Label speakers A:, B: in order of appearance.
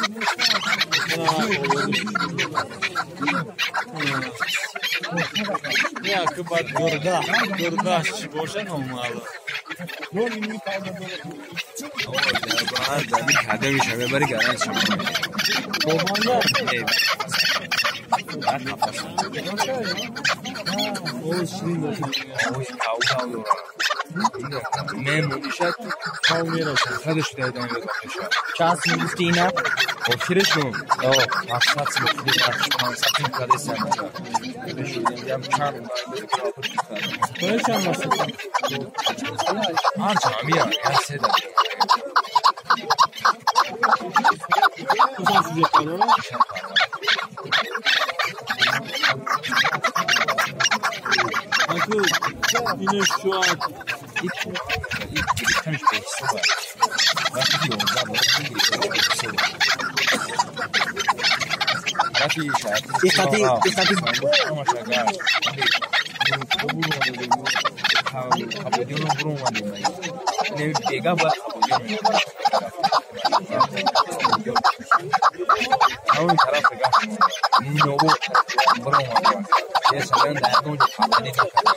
A: Не, ки бад гурда, гурдаш чӣ боша номаълум.
B: Када меша мебари гаран чӣ? Мемонишад
C: Чанд сум гуфти ина?
B: Охираш гум. 700 сум охири 500 сум кадесам. Чанд Анча амия, я седа. Гирифтанаш беҳисоб аст. Вақте ки 11 бор гирифтан тарафи Қабодиёно буромадем. Бега бояд Қабодиён тамоми тараф Муинобод буромадем. Садан дар ягон ҷо қабладӣ накардем.